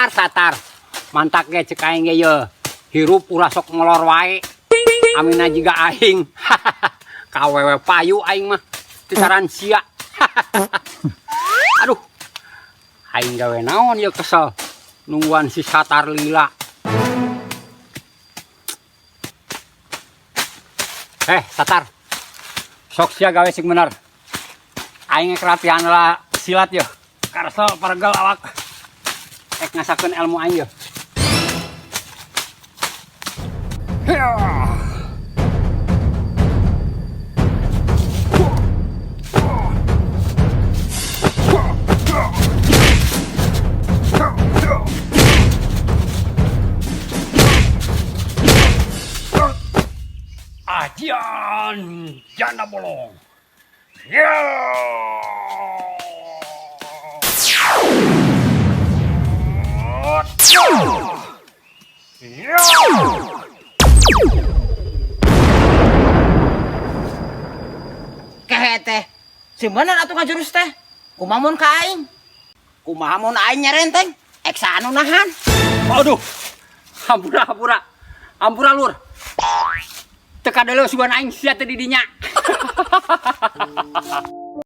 Satar, satar. Mantak ge cek aing ge ye. Hirup ulah sok molor wae. Amina jiga aing. Ka awewe payu aing mah. Titaran sia. Aduh. Aing gawe naon ye kesel. Nungguan si Satar lila. Satar. Sok sia gawe sing bener. Aing rek latihan lah silat yo. Karesel paregel awak. Ek ngasakeun ilmu aing yo. Ajian janda bolong. Ya. Ya. Kehe teh. Si bener atuh ngajurus teh. Kumaha mun ka aing? Kumaha mun aing nyerenteng? Ek saha nu nahan? Aduh. Hampura, hampura. Hampura lur. Teka deuleu sugan aing sia teh di dinya.